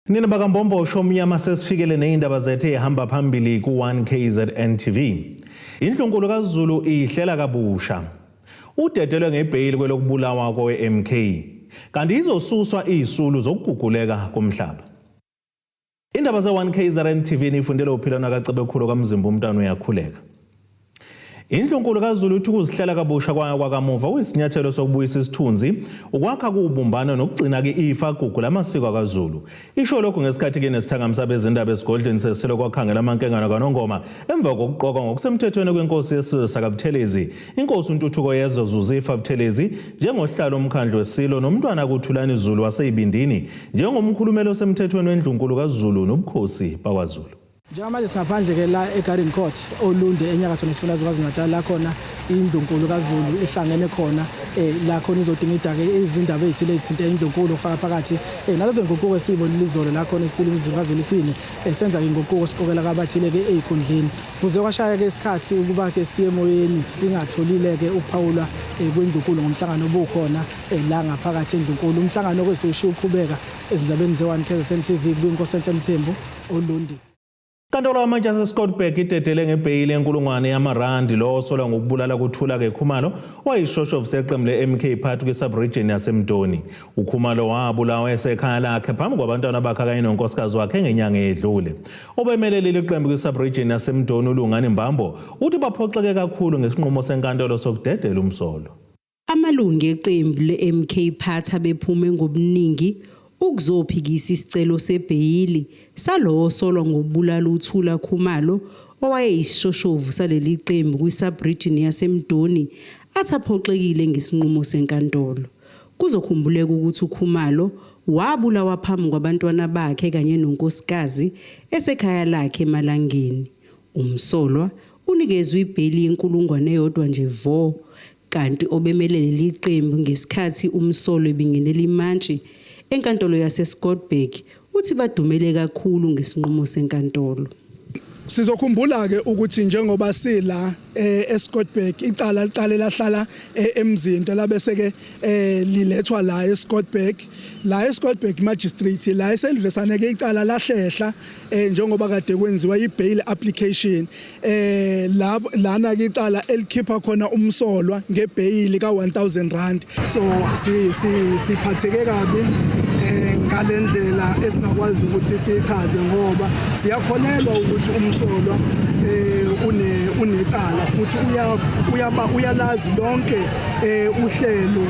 Nina bakaMbombosho omnyama, sesifikele nezindaba zethu ezihamba phambili ku-1 KZN TV. Indlunkulu kaZulu ihlela kabusha. Udedelwe ngebheyili kwelokubulawa kowe-MK. Kanti izosuswa izisulu zokuguguleka komhlaba. Indaba ze-1 KZN TV nifundele uphilwana kaCebekhulu kaMzimba, umntwana uyakhuleka. Indlunkulu kaZulu uthi ukuzihlela kabusha kwayo kwakamuva kuyisinyathelo sokubuyisa isithunzi, ukwakha kuwubumbano nokugcina-ke ifa gugu lamasiko akaZulu. Isho lokhu ngesikhathi ke nesithangami sabezindaba esigodlweni sesilo kwakhangela amankengane kaNongoma emva kokuqokwa ngokusemthethweni kwenkosi yesizwe sakaButhelezi, inkosi uNtuthuko Yezwe Zuzifa Buthelezi, njengohlalo umkhandlu wesilo, nomntwana kuThulani Zulu waseYibindini njengomkhulumeli osemthethweni wendlunkulu kaZulu nobukhosi bakwaZulu. Njengamanje singaphandle-ke la e-Garden Court oLundi enyakatho nesifundazwe KwaZulu-Natal, la khona indlunkulu kaZulu ihlangene khona, la khona izodingida-ke izindaba ey'thile ey'thinte indlunkulu, kufaka phakathi nalezo nguquko esiyibonile izolo, la khona isilo uZulu kaZulu ithini senza-ke inguquko, siqokela kabathile-ke ey'khundleni. Kuze kwashaya-ke isikhathi ukuba-ke siye emoyeni singatholile-ke ukuphawulwa kwendlunkulu ngomhlangano obukhona la ngaphakathi endlunkulu. Umhlangano kwesiwushiya uqhubeka ezindabeni ze-1 KZN TV kwiNkosi Enhle Mthembu oLundi. Inkantolo yamantshi yaseScottburgh idedele ngebheyili enkulungwane yamarandi lo osolwa ngokubulala kuThula-ke Khumalo owayishoshovu seqembu le-MK Party kwi-sub-region yaseMdoni. UKhumalo wabulawa esekhaya lakhe phambi kwabantwana bakhe kanye nonkosikazi wakhe ngenyanga eyedlule. Obemelelile iqembu kwi-sub-region yaseMdoni uLungani Mbambo uthi baphoxeke kakhulu ngesinqumo senkantolo sokudedela umsolwa. Amalungu eqembu le-MK Party abephume ngobuningi ukuzophikisa isicelo sebheyili salowo osolwa ngokubulala uThula Khumalo owayeyisishoshovu saleli qembu kwi-sub-region yaseMdoni, athi aphoxekile ngesinqumo senkantolo. Kuzokhumbuleka ukuthi uKhumalo wabulawa phambi kwabantwana bakhe kanye nonkosikazi esekhaya lakhe eMalangeni. Umsolwa unikezwe ibheyili yenkulungwane eyodwa nje vo, kanti obemelele leli qembu ngesikhathi umsolwa ebingenela imantshi enkantolo yaseScottburgh uthi badumele kakhulu ngesinqumo senkantolo. Sizokhumbula ke ukuthi njengoba sila eScottburgh, icala liqale lahlala eMzinto, labese ke lilethwa la eScottburgh, la eScottburgh Magistrate, la eselivesane ke icala lahlehla njengoba kade kwenziwa ibail application, la lana ke icala elikhipha khona umsolwa ngebail ka 1000 rand. So si si siphatheke kabi ngalendlela esingakwazi ukuthi sichaze, ngoba siyakholelwa ukuthi umsolwa une unecala futhi uyaba uyalazi lonke uhlelo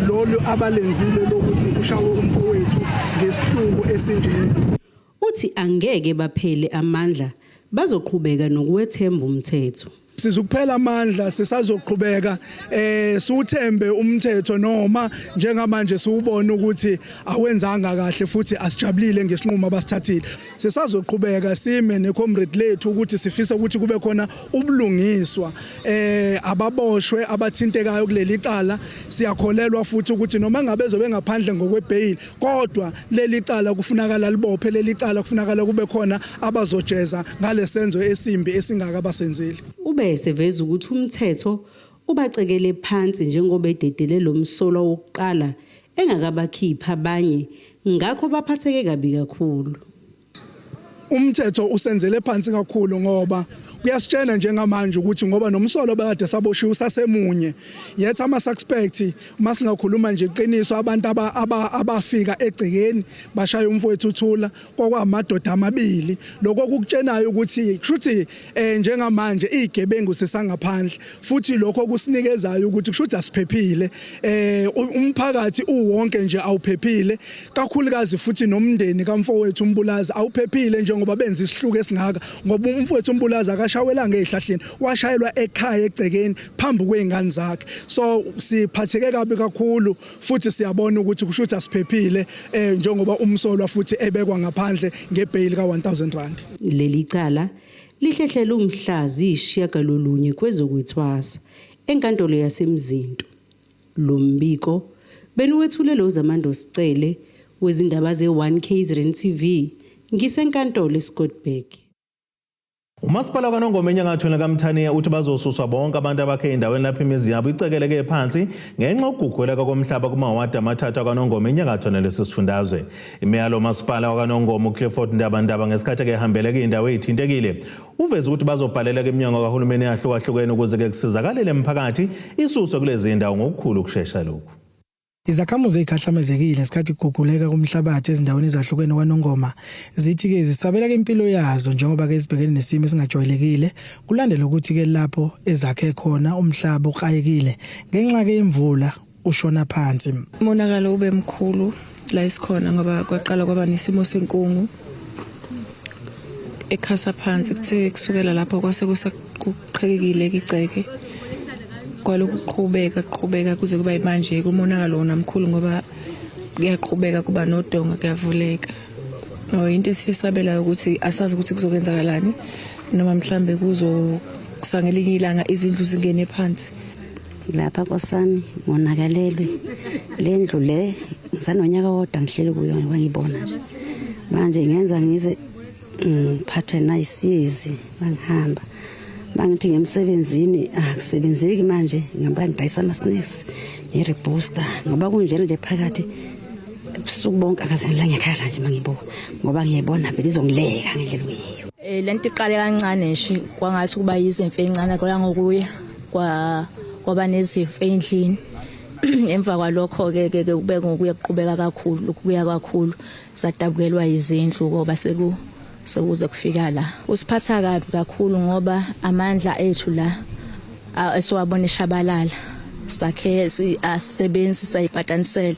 lolu abalenzile lokuthi ushawe umfowethu ngesihluku esinje. Uthi angeke baphele amandla, bazoqhubeka nokuwethemba umthetho. Sizukuphela amandla, sisazoqhubeka siuthembe umthetho, noma njengamanje siubona ukuthi awenzanga kahle futhi asijabulile ngesinqumo abasithathile. Sisazoqhubeka sime necomrade lethu ukuthi sifisa ukuthi kube khona ubulungiswa, ababoshwe abathintekayo kuleli cala. Siyakholelwa futhi ukuthi noma ngabe ezobe ngaphandle ngokwebail, kodwa leli cala kufunakala libophe, leli cala kufunakala kube khona abazojeza ngalesenzo esimbi esingaka abasenzile. Ube eseveza ukuthi umthetho ubacekele phansi njengoba ededele lo msolwa wokuqala engakabakhiphi abanye, ngakho baphatheke kabi kakhulu. Umthetho usenzele phansi kakhulu, ngoba kuyasitshena njengamanje ukuthi ngoba nomsolo bekade saboshiwe usasemunye, yethu ama suspect, masingakhuluma nje iqiniso, abantu abafika egcekeni bashaya umfowethu uThula kwakwamadoda amabili. Lokho kukutshenayo ukuthi kushuthi njengamanje izigebengu sisangaphandle, futhi lokho kusinikezayo ukuthi kushuthi asiphephile, umphakathi uwonke nje awuphephile, kakhulukazi futhi nomndeni kamfowethu uMbulazi awuphephile njengoba benza isihluku esingaka, ngoba umfowethu uMbulazi akashawelanga ezihlahleni, washayelwa ekhaya egcekeni phambi kwezingane zakhe. So siphatheke kabi kakhulu futhi siyabona ukuthi kusho ukuthi asiphephile njengoba umsolwa futhi ebekwa ngaphandle ngebail ka 1000 rand. Leli cala lihlehlela umhla ziyishiyagalolunye kwezokwethwasa enkantolo yaseMzinto. Lo mbiko beniwethulelwe uZamando Sicele wezindaba ze-1 KZN TV ngisenkantolo eScottburgh. Umasipala kaNongoma enyakathweni kaMthaniya uthi bazosuswa bonke abantu abakhe endaweni lapho imizi yabo icekeleke phansi ngenxa yokuguguleka komhlaba kumawadi amathathu akwaNongoma enyakatho nalesi sifundazwe. Imeya lomasipala wakaNongoma uClifford Ndabandaba ngesikhathi eke ehambele kuyindawo eyithintekile uveze ukuthi bazobhalela kwiminyango kahulumeni eyahlukahlukene ukuze ke kusizakale le miphakathi isuswe kulezi ndawo ngokukhulu ukushesha lokhu. Izakhamuzi ezikhahlamezekile ngesikhathi kuguguleka komhlabathi ezindaweni ezahlukene kwaNongoma zithi-ke zisabela ke impilo yazo njengoba-ke zibhekene nesimo esingajwayelekile kulandela ukuthi-ke lapho ezakhe khona umhlaba ukrayekile ngenxa-ke yemvula ushona phansi. Umonakalo ube mkhulu la esikhona ngoba kwaqala kwaba nesimo senkungu ekhasa phansi, kuthe kusukela lapho kwase kuqhekekile igceke, kwaloku kuqhubeka kuqhubeka kuze kuba manje. Umonakalo wona mkhulu ngoba kuyaqhubeka kuba nodonga, kuyavuleka. No into esiyesabelayo ukuthi asazi ukuthi kuzokwenzakalani noma mhlambe kuzo kusangelinye ilanga izindlu zingene phansi. Lapha kosami ngonakalelwe le ndlu le, ngisanonyaka wodwa ngihleli kuyo ngibona nje. Manje ngenza ngize ngiphathwe nayisizi bangihamba bangithi ngemsebenzini akusebenzeki manje, ngoba ngidayisa ama-snacks ne-rebooster, ngoba kunjena nje phakathi ubusuku bonke akaze ngila ngiyakhala nje mangibuka ngoba ngiyayibona vele izongileka ngendlela okuyiyo. Lento iqale kancane nje, kwangathi kuba yizimfe encane, kwaya ngokuya kwa kwaba nezifo endlini. Emva kwalokho ke ke kube ngokuya kuqhubeka kakhulu, kuya kakhulu, sadabukelwa izindlu ngoba sekuze kufika la. Usiphatha kabi kakhulu ngoba amandla ethu la esiwabona eshabalala, sakhe asisebenzi, sayipatanisela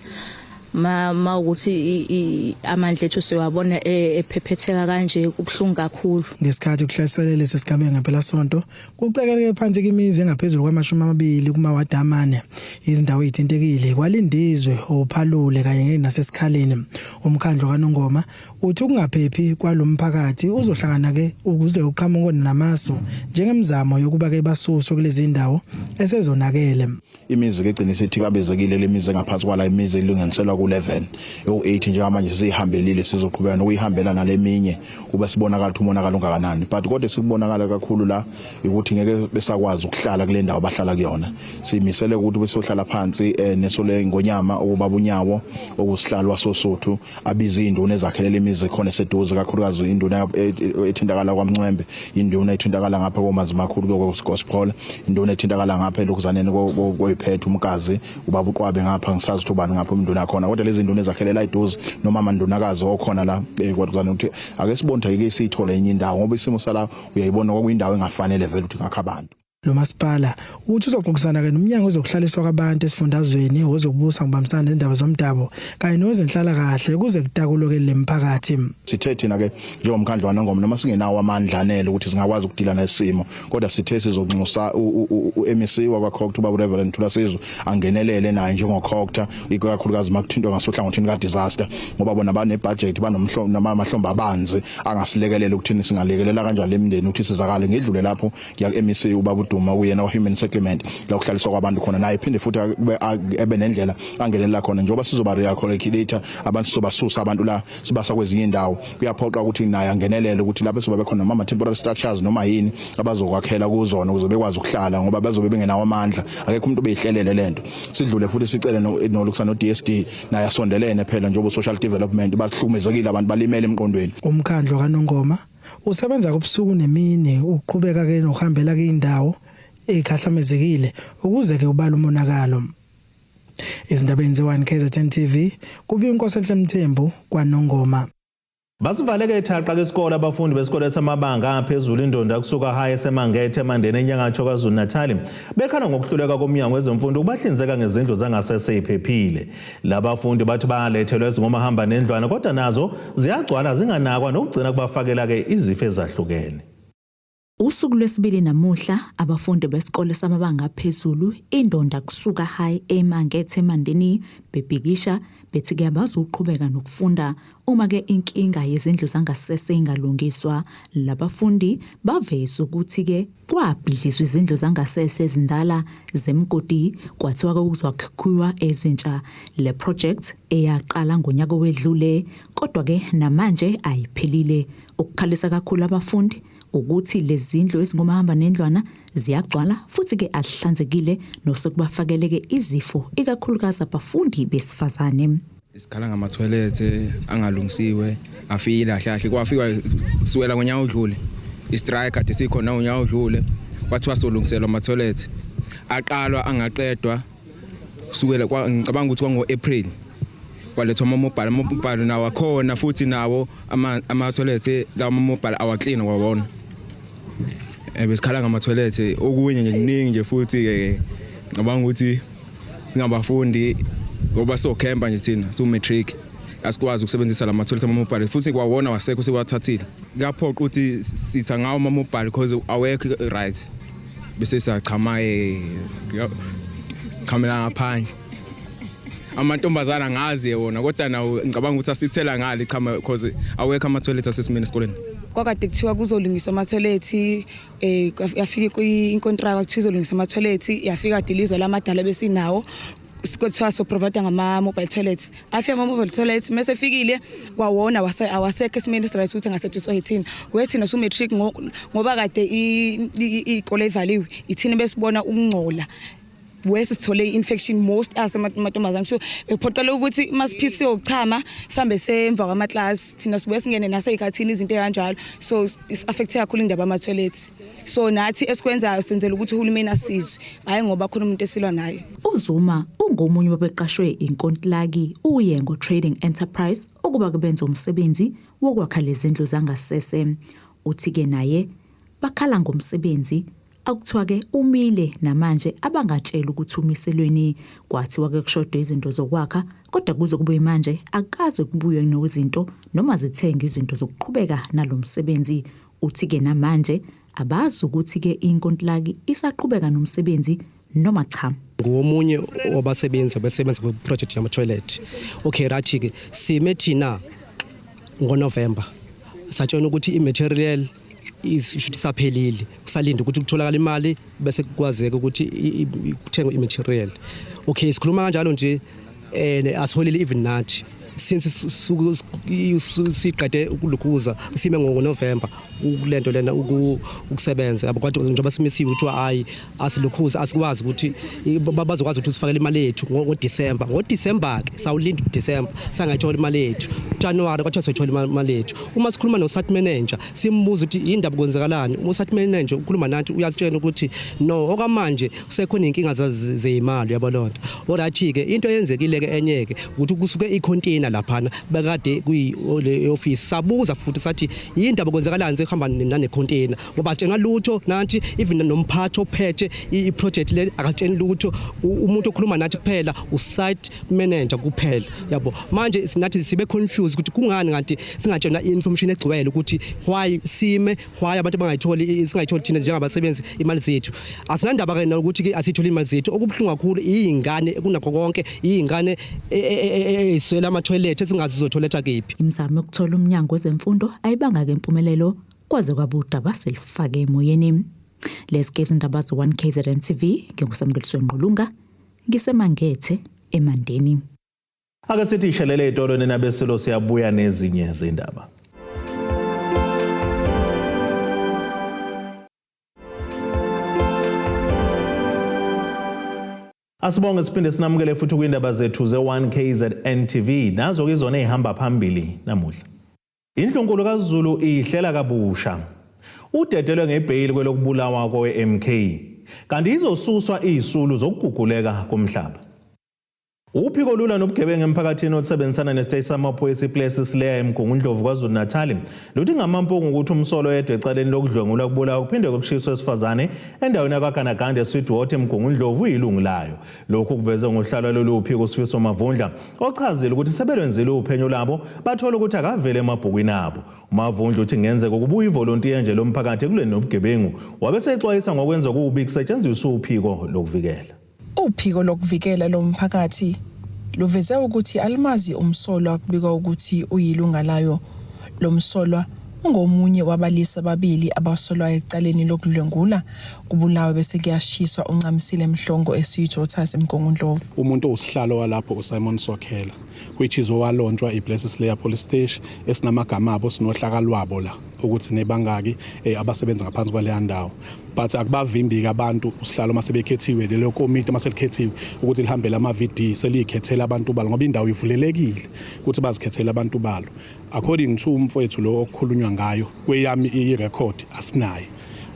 ma ukuthi amandla ethu siwabona ephephetheka kanje, kubuhlungu kakhulu. Ngesikhathi kuhlaselele lesi sigameko ngempelasonto, kucekeleke phansi imizi engaphezulu kwama-20 kumawadi amane. Izindawo ezithintekile kwaLindizwe, oPhalule kanye naseSikhaleni. Umkhandlu kaNongoma uthi ukungaphephi kwalomphakathi uzohlangana ke ukuze uqhamuke namasu njengemizamo yokuba ke basuswe kulezi ndawo esezonakele. Imizi ke egcina isithikabezekile le mizi engaphansi kwala imizi elunganiselwa ku-11 ewu-8 njengamanje sisihambelile, sizoqhubeka nokuyihambela naleminye kuba sibonakala ukuthi umonakalo ungakanani, but kodwa sikubonakala kakhulu la ukuthi ngeke besakwazi ukuhlala kule ndawo abahlala kuyona. Simisele ukuthi besohlala phansi neso lengonyama ukubaba unyawo okusihlalo wasosuthu abiza induna ezakhelela imizi khona eseduze, kakhulukazi induna ethintakala kwaMncwembe, induna ethintakala ngapha koMazimakhulu koGospol, induna ethintakala ngapha elokuzaneni koyiphethe umkazi ubaba uQwabe ngapha, ngisazi ukuthi ubani ngapha umnduna khona, kodwa lezi nduna ezakhelela eduze noma amandunakazi okhona la kodwa ukuthi ake sibone ake siyithole enye indawo ngoba isimo sala uyayibona kwakuyindawo engafanele vele ukuthi ngakho abantu. Lo masipala uthi uzoxoxisana ke nomnyango wezokuhlaliswa kwabantu esifundazweni, wezokubusa ngobambisana nezindaba zomdabu kanye nowezenhlalakahle ukuze kutakulwe le mphakathi. Sithe thina ke njengomkhandlu waNongoma, noma singenawo amandla anele ukuthi singakwazi ukudila nesimo, kodwa sithe sizonxusa u-MEC wakwaCogta ubaba Reverend Thulasizwe angenelele naye njengoCogta, ikakhulukazi makuthintwa ngasohlangothini ka-disaster, ngoba bona bane-budget, banomhlo noma amahlombe abanzi angasilekelela ukuthini singalekelela kanjani lemindeni ukuthi sizakale. Ngidlule lapho ngiya ku-MEC ubaba uDuma, uyena wa-human settlement la kuhlaliswa kwabantu khona, naye phinde futhi ebe nendlela angenelela khona njengoba sizoba relocate abantu, sizobasusa abantu la sibasa kwezinye indawo. Kuyaphoqa ukuthi naye angenelele ukuthi lapho sizoba bekhona noma temporary structures noma yini abazokwakhela kuzona ukuze bekwazi ukuhlala, ngoba bazobe bengenawo amandla, akekho umuntu obeyihlelele lento. Sidlule futhi sicele nolukusa no DSD naye asondelene phela njengoba social development, bahlukumezekile abantu, balimele emqondweni. Umkhandlu kaNongoma usebenza kubusuku nemini uqhubeka ke nokuhambela kuyindawo ekhahlamezekile ukuze ke ubala umonakalo. Izindabeni ze-1 KZN TV kubi uNkosenhle Mthembu kwaNongoma. Basivaleke ethaqa kesikole abafundi besikole samabanga aphezulu iNdonda kusuka High eseMangethe eMandeni enyakatho KwaZulu Natal, bekhala ngokuhluleka komnyango wezemfundo ukubahlinzeka ngezindlu zangasese iphephile. Labafundi bathi bayalethelwa ezingomahamba nendlwana kodwa nazo ziyagcwala zinganakwa nokugcina kubafakela ke izifo ezahlukene. Usuku lwesibili namuhla abafundi besikole samabanga aphezulu iNdonda kusuka High eMangethe eMandeni bebhikisha bethi kuyabazi ukuqhubeka nokufunda uma ke inkinga yezindlu zangasese ingalungiswa. Labafundi baveza ukuthi ke kwabhidlizwa izindlu zangasese ezindala zemgodi kwathiwa ke kuzwakhiwa ezintsha. Le project eyaqala ngonyaka owedlule kodwa ke namanje ayiphelile. Ukukhalisa kakhulu abafundi ukuthi lezindlu ezingomahamba nendlwana ziyagcwala futhi ke azihlanzekile nosekubafakeleke izifo ikakhulukazi abafundi besifazane. Sikhala ngamathoyilethe angalungisiwe afile kahle kahle kwafika kusukela ngonyaka odlule istrike kade sikhona ngonyaka odlule kwathiwa solungiselwa amathoyilethe aqalwa angaqedwa kusukela ngicabanga ukuthi kwango-April kwalethwa ama-mobile ama-mobile nawo akhona futhi nawo ama-toilet lawa ama-mobile awaklina kwawona um besikhala ngama-toilet okunye nje kuningi nje futhi-ke ngicabanga ukuthi singabafundi ngoba sokhempa nje thina siwu-matric asikwazi ukusebenzisa la mathoyilethi ama-mobile futhi kwawona wasekho siwathathile kuyaphoqa ukuthi sitha ngawo ama-mobile because awekho right bese siyachama eh chamela ngaphandle amantombazana ngazi wona kodwa nawo ngicabanga ukuthi asithela ngale ichama because awekho ama-toilet asesimeni esikoleni kwakade kuthiwa kuzolungiswa amathoyilethi eh yafika inkontraka kuthiwa izolungisa amathoyilethi yafika dilizwa lamadala besinawo kuthiwa so provide ngama mobile toilets afika ama mobile toilets mase fikile kwawona awasekho esimeni right ukuthi angasetshenziswa yithina wethina su matric ngoba kade ikole ivaliwe ithina besibona ukungcola wese sithole i-infection most us amantombazane so bekuphoqela ukuthi masiphisiwe ukuchama sihambe semva kwama-class thina sibuye singene nasey'khathini izinto ey'kanjalo so is-affecte kakhulu indaba yama-toilets so nathi esikwenzayo senzela ukuthi uhulumeni asizwe hhayi ngoba khona umuntu esilwa naye uZuma ungomunye wabeqashwe inkontilaki uYengo Trading Enterprise ukuba kubenze umsebenzi wokwakha lezindlu zangasese uthi ke naye bakhala ngomsebenzi akuthiwa ke umile namanje abangatshela ukuthi umiselweni kwathiwa ke kushodwe izinto zokwakha kodwa kuze kube manje akaze kubuye nozinto noma zithenge izinto zokuqhubeka nalomsebenzi uthi ke namanje abazi ukuthi ke inkontilaki isaqhubeka nomsebenzi noma cha Ngomunye wabasebenzi abasebenza ku project yama toilet. Okay right ke sime thina ngoNovember satshena ukuthi i-material ishuthi isaphelile kusalinde ukuthi kutholakala imali bese kukwazeka ukuthi kuthengwe i-material. Okay sikhuluma kanjalo nje eh asiholile even nathi since siqede ukulukhuza sime ngoNovember kulento lena ukusebenza yabo kodwa njengoba simisiwe kuthiwa hayi asilukhuza asikwazi ukuthi bazokwazi ukuthi sifakele imali yethu ngoDecember ngoDecember ke sawulinda uDecember sangayithola imali yethu January kwathiwa soyithola imali yethu uma sikhuluma no site manager simbuza ukuthi indaba kwenzakalani uma site manager ukhuluma nathi uyasitshela ukuthi no okwamanje kusekhona inkinga zezimali yabo lonto alright ke into eyenzekile ke enye ke ukuthi kusuke icontainer laphana bekade kuyi le office sabuza futhi sathi yindaba kwenzakalani sehamba nane container ngoba sitshenwa lutho nathi even nomphathi ophethe i-project le akasitsheni lutho umuntu okhuluma nathi kuphela u-site manager kuphela yabo manje sinathi sibe confused ukuthi kungani kanti singatshenwa information egcwele ukuthi why sime why abantu bangayitholi singayitholi thina njengabasebenzi imali zethu asinandaba ke nokuthi ke asitholi imali zethu okubuhlungu kakhulu izingane kunakho konke izingane eziswela ama toilet esingazi zizotholetha kephi Imizamo yokuthola umnyango wezemfundo ayibanga ke impumelelo kwaze kwabuda baselifake emoyeni. Lezi ke izindaba ze-1 KZN TV nginguSamkeliswe Ngqulunga ngiseMangethe eMandeni. Ake sithi ishelele itolo nina besilo siyabuya nezinye zindaba. Asibonge siphinde sinamukele futhi kwindaba zethu ze-1 KZN TV nazo ke izona ezihamba phambili namuhla. Indlunkulu kaZulu ihlela kabusha. Udedelwe ngebheyili kwelokubulawa kowe-MK. Kanti izosuswa izisulu zokuguguleka komhlaba. Uphiko lula nobugebengu emphakathini okusebenzisana nesiteshi samaphoyisa iPlessis Lea eMgungundlovu KwaZulu-Natal luthi ngamampungu ukuthi umsolo oyedwa ecaleni lokudlwengula kubulawa kuphinde kokushiswa esifazane endaweni yakwaGanaganda eSweetwater eMgungundlovu uyilungu layo. Lokhu kuveze ngohlalo lolu phiko uSifiso Mavundla ochazile ukuthi sebelwenzile uphenyo labo bathola ukuthi akavele emabhukwini abo. UMavundla uthi kungenzeka ukuba uyivolontiya nje lomphakathi ekulweni nobugebengu wabe sexwayisa ngokwenza kubi kusetshenziswa uphiko lokuvikela. Uphiko lokuvikela lomphakathi luveze ukuthi alimazi umsolwa kubikwa ukuthi uyilunga layo. Lo msolwa ungomunye wabalisa ababili abasolwa ecaleni lokudlwengula. Kubulawe bese kuyashiswa uNcamisile Mhlongo eSweetwaters eMgungundlovu. Umuntu owusihlalo walapho uSimon Sokhela, which is owalontshwa iPlessislaer Police Station, esinamagama abo, sinohlaka lwabo la ukuthi nebangaki abasebenza ngaphansi kwaleya ndawo. But akubavimbi-ke abantu usihlalo uma sebekhethiwe, lelo komiti uma selikhethiwe ukuthi lihambele ama-VD, seliyikhethela abantu balo, ngoba indawo ivulelekile ukuthi bazikhethele abantu balo. According to umfowethu lo okukhulunywa ngayo, kweyami i-record asinaye,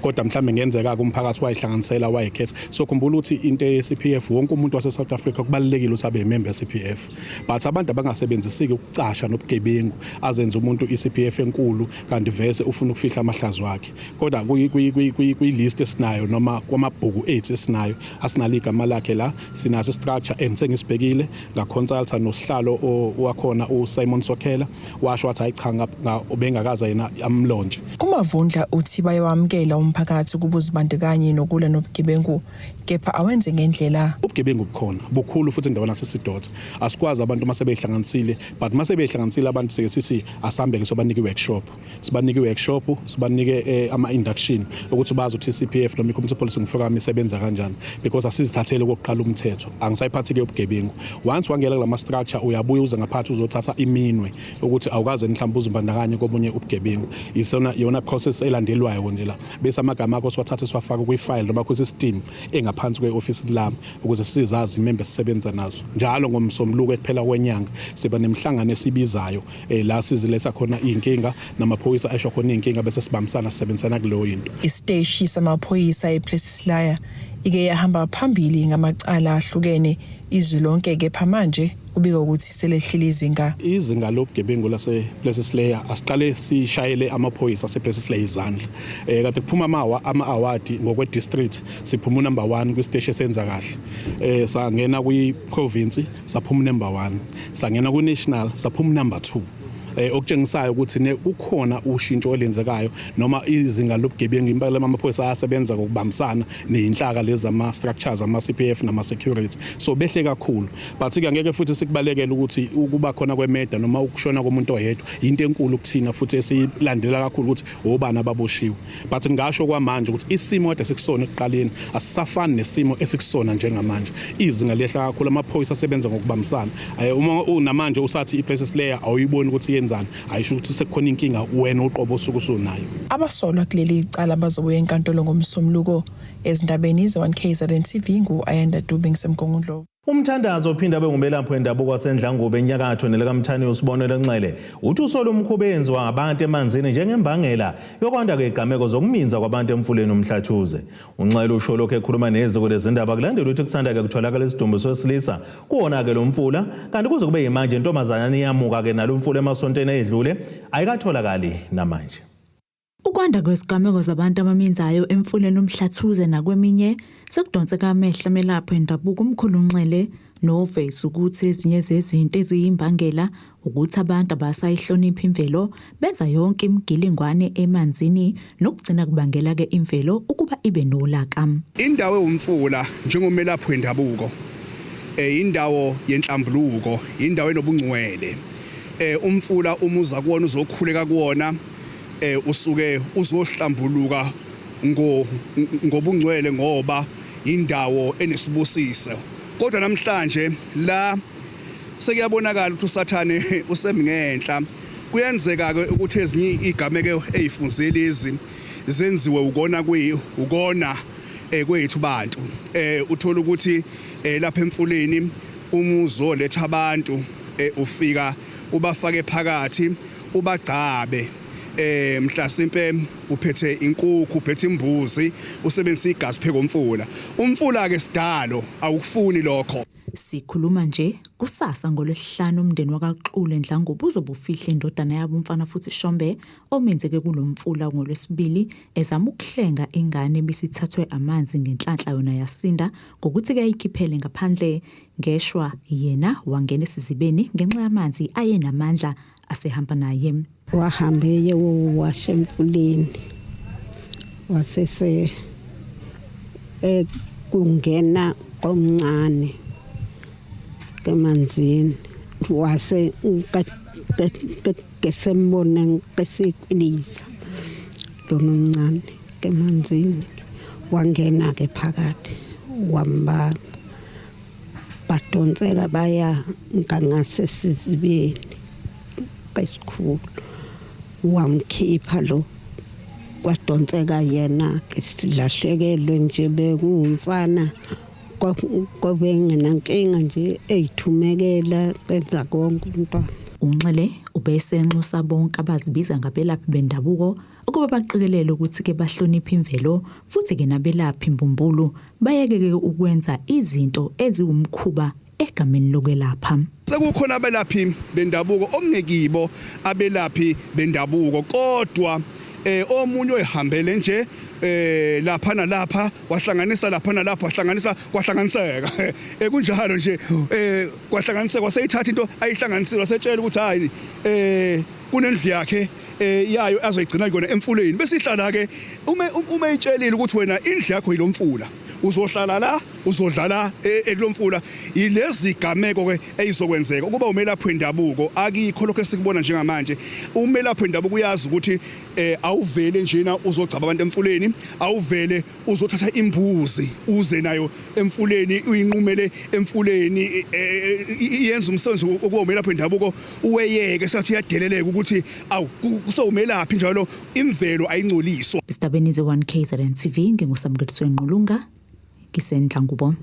kodwa mhlambe ngenzeka umphakathi wayihlanganisela wayikhetha. So khumbula ukuthi into ye-CPF, wonke umuntu wase-South Africa kubalulekile ukuthi abe member ye-CPF, but abantu abangasebenzisiki ukucasha nobugebengu, azenze umuntu i-CPF enkulu kanti vese ufuna ukufihla amahlazo akhe. Kodwa kwi-list esinayo noma kwamabhuku ethu esinayo, asinalo igama lakhe la. Sinaso structure and sengisibhekile, ngaconsulta nosihlalo wakhona uSimon Sokhela, washo wathi hayi cha, ubengakaza yena amlaunche. UMavundla uthi bayawamukela umphakathi ukuba uzibandakanye nokulwa nobugebengu, kepha awenze ngendlela. Ubugebengu bukhona bukhulu futhi endaweni yaseSidotha. Asikwazi abantu uma sebehlanganisile, but uma sebehlanganisile abantu sike sithi asambe ke sobanike i-workshop, sibanike i-workshop, sibanike ama-induction ukuthi bazi ukuthi i-CPF noma i-Community Policing Forum isebenza kanjani, because asizithathele okokuqala umthetho. Angisayiphathi-ke ubugebengu. Once wangena kulama structure, uyabuya uze ngaphathi uzothatha iminwe ukuthi awukaze mhlawumbe uzimbandakanye komunye ubugebengu. Isona yona process elandelwayo nje la, bese amagama akho siwathathe siwafake kwi-file noma kwi-system engaphansi kwe-office lami ukuze sizazi imember esisebenza nazo. Njalo ngomsombuluko ekuphela kwenyanga siba nemihlangano esibizayo, la siziletha khona iy'nkinga namaphoyisa esho khona iy'nkinga, bese sibambisana sisebenzisana kuleyo into. Isiteshi samaphoyisa ePlessislaer ike yahamba phambili ngamacala ahlukene izwe lonke, kepha manje ubika ukuthi selehlile izinga. Izinga lobugebengu lase-Plessislaer, asiqale sishayele amaphoyisa ase-Plessislaer izandla. Kade kuphuma ama-award ngokwe-district, siphuma number 1 kwisiteshi esenza kahle. Sangena kwi-province, saphuma number 1, sangena kwi-national, saphuma number 2, okutshengisayo ukuthi ne kukhona ushintsho olenzekayo noma izinga lobugebengu. Impela amaphoyisa ayasebenza ngokubambisana nezinhlaka lezi ama structures, ama CPF nama security, so behle kakhulu. But ke angeke futhi sikubalekele ukuthi ukuba khona kwemurder noma ukushona komuntu oyedwa into enkulu kuthina, futhi esilandela kakhulu ukuthi obani ababoshiwe. But ngisho kwamanje ukuthi isimo kade sikusona ekuqaleni asisafani nesimo esikusona njengamanje. Izinga lehla kakhulu, amaphoyisa asebenza ngokubambisana. Uma unamanje usathi iPlessislaer awuyiboni ukuthi yenzani, ayisho ukuthi sekukhona inkinga wena uqobo osuke usunayo. Abasolwa kuleli cala bazobuya enkantolo ngomsombuluko. Ezindabeni ze-1 KZN TV, ngu-Ayanda Dube, ngiseMgungundlovu. Umthandazo ophinda abe ngumelaphi wendabuko waseNdlangobe enyakatho nelikaMthaniya uSibonelo Nxele uthi usola umkhuba eyenziwa ngabantu emanzini njengembangela yokwanda kwezigameko zokuminza kwabantu emfuleni uMhlathuze. UNxele usho lokhu ekhuluma neziko lezindaba kulandela ukuthi kusanda-ke kutholakala isidumbu sowesilisa kuwona-ke lo mfula, kanti kuze kube yimanje intombazanyana iyamuka-ke nalo mfula emasontweni edlule ayikatholakali namanje. Ukwanda kwezigameko zabantu abaminzayo emfuleni uMhlathuze nakweminye sekudonseka amehlo amelaphi wendabuko umkhulu Nxele, noveza ukuthi ezinye zezinto eziyimbangela ukuthi abantu abasayihloniphi imvelo, benza yonke imigilingwane emanzini nokugcina kubangela-ke imvelo ukuba ibe nolaka. Indawo ewumfula, njengomelaphi wendabuko, indawo yenhlambuluko, indawo enobungcwele. Umfula uma uza kuwona uzokhuleka kuwona, usuke uzohlambuluka ngobungcwele ngoba indawo enesibusiso. Kodwa namhlanje la sekuyabonakala ukuthi uSathane usemngenhla. Kuyenzeka ke ukuthi ezinye igameko ezifunze lezi zenziwe ukona kwi ukona kwethu bantu. Uthola ukuthi lapha emfuleni uma uzoletha abantu, ufika ubafake phakathi, ubagcabe, mhlasimpe uphethe inkukhu, uphethe imbuzi, usebenzisa igazi pheko umfula. Umfula ke sidalo awukufuni lokho. Sikhuluma nje, kusasa ngolwesihlanu umndeni wakaXulu eNdlangobe uzobe ufihla indodana yabo umfana futhi Shombe omenzeke kulomfula ngolwesibili ezama ukuhlenga ingane ebisithathwe amanzi, ngenhlanhla yona yasinda ngokuthi kayikhiphele ngaphandle. Ngeshwa yena wangena esizibeni ngenxa yamanzi ayenamandla asehamba naye. Wahambe eyowasha emfuleni, wasese kungena komncane emanzini, wase kesembona kesikwiliza lona omncane emanzini. Wangena ke phakathi wambamba, badonseka baya ngangasesizibeni esikhulu, wamkhipha lo, kwadonseka yena ke. Silahlekelwe nje, bekuwumfana kobengenankinga nje, eyithumekela enza konke umntwana. UNxele ubesenxusa bonke abazibiza ngabelaphi bendabuko ukuba baqikelele ukuthi-ke bahloniphe imvelo, futhi-ke nabelaphi mbumbulu bayeke-ke ukwenza izinto eziwumkhuba egameni lokwelapha. Sekukhona abelaphi bendabuko okungekibo abelaphi bendabuko, kodwa omunye oyihambele nje lapha nalapha, wahlanganisa lapha nalapha, wahlanganisa kwahlanganiseka. Kunjalo nje, kwahlanganiseka, waseyithatha into ayihlanganisile, wasetshela ukuthi hayi, kunendlu yakhe yayo azoyigcina kuyona emfuleni, bese ihlala ke. Uma itshelile ukuthi wena indlu yakho yilomfula, uzohlala la, uzodlala ekulomfula, ilezi gameko ke eyizokwenzeka. Ukuba umelaphi wendabuko, akikho lokho esikubona njengamanje. Umelaphi wendabuko uyazi ukuthi awuvele njena uzogcaba abantu emfuleni, awuvele uzothatha imbuzi uze nayo emfuleni, uyinqumele emfuleni, iyenza umsebenzi okuba umelaphi wendabuko uweyeke sathi uyadeleleka ukuthi awu, kusewumelaphi njalo, imvelo ayingcoliswa. Istabeni ze-1 KZN TV, nginguSamukeliswe Nqulunga, ngisendlangubo.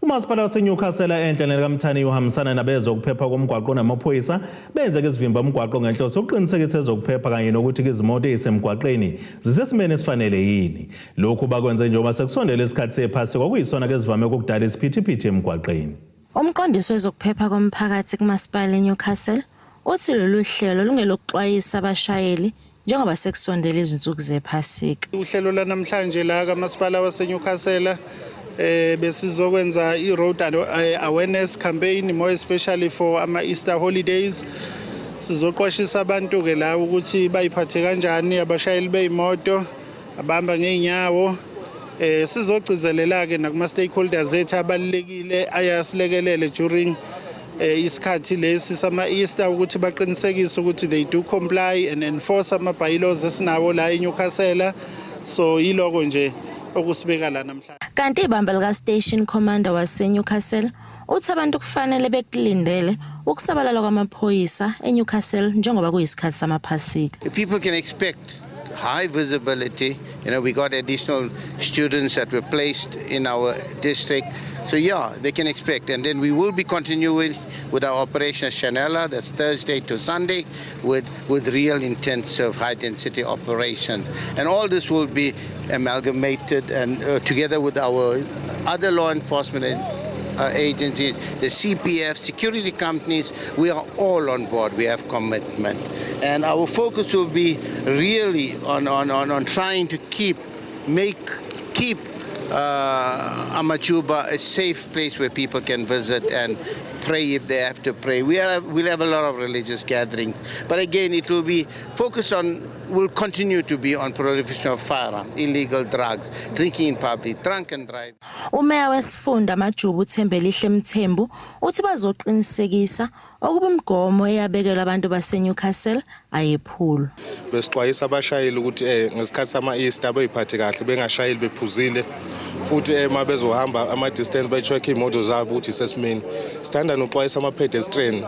Umasipala waseNewcastle enhla nelikaMthaniya uhambisana nabezokuphepha komgwaqo namaphoyisa benze ke sivimba umgwaqo ngenhloso yokuqinisekisa ezokuphepha kanye nokuthi izimoto ezisemgwaqeni zisesimeni esifanele yini. Lokhu bakwenze njengoba sekusondele isikhathi sephasika, okuyisona ke sivame ukudala isiphithiphithi emgwaqeni. Umqondisi wezokuphepha komphakathi kumasipala eNewcastle uthi lolu hlelo lungelokuxwayisa abashayeli njengoba sekusondele izinsuku zephasika. Uhlelo lanamhlanje la kamasipala waseNewcastle, besizokwenza i-road awareness campaign, more especially for ama-Easter holidays. Sizoqwashisa abantu ke la ukuthi bayiphathe kanjani abashayeli beyimoto, abahamba ngeenyawo. Sizogcizelela ke nakuma stakeholders ethu abalulekile ayasilekelele during isikhathi lesi sama Easter ukuthi baqinisekise ukuthi they do comply and enforce ama bylaws esinawo la eNewcastle. So yiloko nje okusibeka la namhlanje. Kanti ibamba lika station commander waseNewcastle uthi abantu kufanele bekulindele ukusabalala kwamaphoyisa eNewcastle njengoba kuyisikhathi samaphasika. People can expect high visibility. We got additional students that were placed in our district. So yeah, they can expect. And then we will be continuing with our Operation Shanela, that's Thursday to Sunday, with real intensive high density operations. And all this will be amalgamated and together with our other law enforcement agencies, the CPF, security companies, we are all on board. We have commitment. And our focus will be really on trying to keep Amajuba a safe place where people can visit and pray if they have to pray. We'll have a lot of religious gatherings. But again, it will be focused on, will continue to be on proliferation of firearms, illegal drugs, drinking in public, drunk and drive. Umeya wesifunda Amajuba uThembelihle Mthembu uthi bazoqinisekisa ukuba imigomo eyabekelwa abantu baseNewcastle ayephulwa. Besixwayisa abashayeli ukuthi ngesikhathi sama-Easter beyiphathe kahle, bengashayeli bephuzile, futhi uma bezohamba ama-distance be-check iy'moto zabo ukuthi isesimeni. Sithanda nokuxwayisa ama-pedestrian,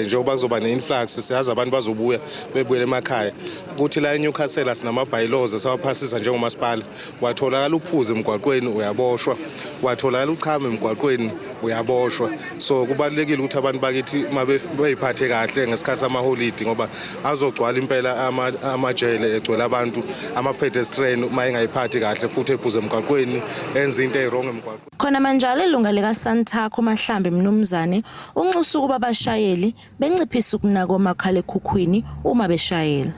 njengoba kuzoba ne-influx, siyazi abantu bazobuya bebuyele emakhaya, ukuthi la eNewcastle sinama-bylaws esawaphasisa njengomasipala. Watholakala uphuze emgwaqweni, uyaboshwa. Watholakala uchama emgwaqweni, uyaboshwa. So kubalulekile ukuthi abantu bakithi uma beyiphathe kahle ngesikhathi samaholidi, ngoba azogcwala impela amajele egcwele abantu, ama-pedestrian uma engayiphathi kahle futhi ephuze emgwaqweni, enza into eyi-wrong emgwaqweni. Khona manjalo, ilunga likaSantaco Mahlambi Mnumzane unxusa ukuba abashayeli benciphise ukunaka omakhalekhukhwini uma beshayela.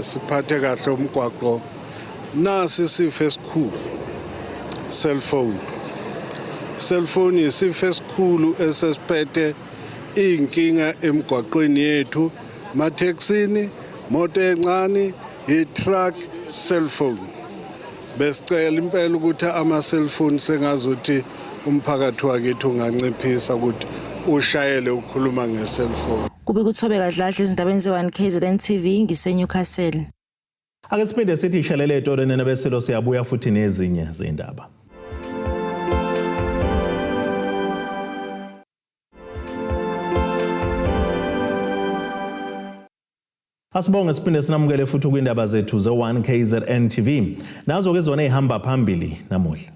Siphathe kahle umgwaqo. Nasi isifo esikhulu, cellphone. Cellphone isifo esikhulu esesiphethe inkinga emgwaqweni yethu, mathekisini, moto encane, i-truck, cellphone. Besicela impela ukuthi ama cellphone sengazuthi umphakathi wakithi unganciphisa ukuthi ushayele ukukhuluma nge-cellphone. Kube kuThobeka Dladla ezindabeni ze-1 KZN TV, ngiseNewcastle. Ake siphinde sithi ishelele etolo nina besilo, siyabuya futhi nezinye zindaba. Asibonge siphinde sinamukele futhi kwindaba zethu ze-1 KZN TV. Nazo ke zona ezihamba phambili namuhla.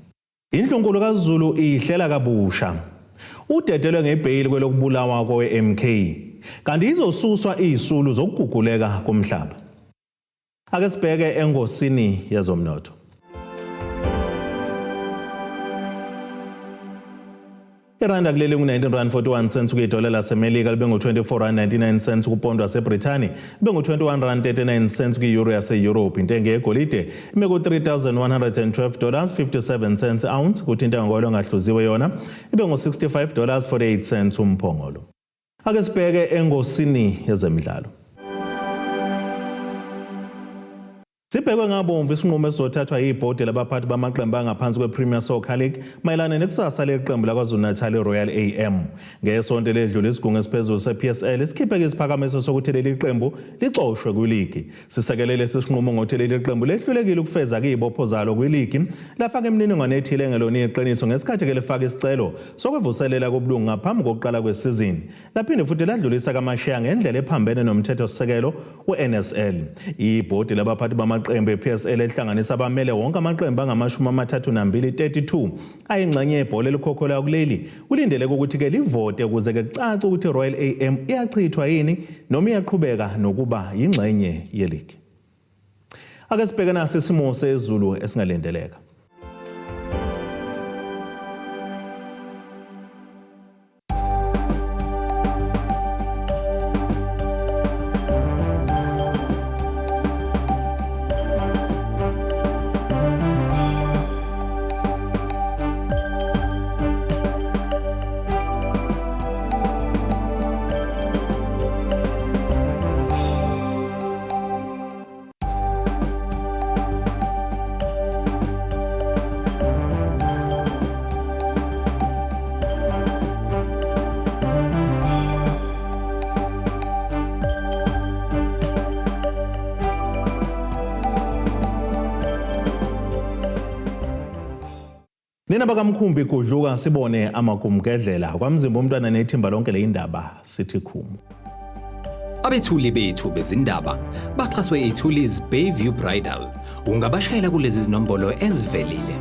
Indlunkulu kaZulu ihlela kabusha. Udedelwe ngebheyili kwelokubulawa kowe-MK. Kanti izosuswa izisulu zokuguguleka komhlaba. Ake sibheke engosini yezomnotho. Iranda kuleli ngu-19 rand 41 cents kuyidola laseMelika, libe ngu-24 rand 99 cents kupondo waseBrithani, libe ngu-21 rand 39 cents kwi-euro yase-Europe. Intengo yegolide ime ku-3112 dollars 57 cents ounce, kuthi intengo ngahluziwe yona ibe ngu-65 dollars 48 cents umphongolo. Ake sibheke engosini yezemidlalo. Sibhekwe ngabomvu isinqumo esizothathwa yibhodi labaphathi bamaqembu angaphansi kwe-Premier Soccer League mayelana nekusasa leqembu laKwaZulu-Natal i-Royal AM. Ngesonto eledlule isigungu esiphezulu se-PSL sikhiphe isiphakamiso sokuthi leli qembu lixoshwe kwiligi. Sisekele lesi sinqumo ngokuthi leli qembu lehlulekile ukufeza izibopho zalo kwiligi, lafaka imininingwane ethile engelona iqiniso ngesikhathi ke lifaka isicelo sokuvuselela kobulungu ngaphambi kokuqala kwesizini. Laphinde futhi ladlulisa kamasheya ngendlela ephambene nomthethosisekelo we-NSL. Ibhodi labaphathi bamaqembu e-PSL elihlanganisa abamele wonke amaqembu angama-32 32 ayingxenye yebhola elikhokhelwa kuleli kulindeleke ukuthi-ke livote ukuze ke kucace ukuthi i-Royal AM iyachithwa yini noma iyaqhubeka nokuba yingxenye yeligi. Ake sibheke nasi isimo sezulu esingalindeleka. Nina bakamkhumbi gudluka sibone amagumgedlela kwamzimba umntwana nethimba lonke leyindaba sithi khumu. Abethuli bethu bezindaba baxhaswe iThulis Bayview Bridal. Ungabashayela kulezi zinombolo ezivelile.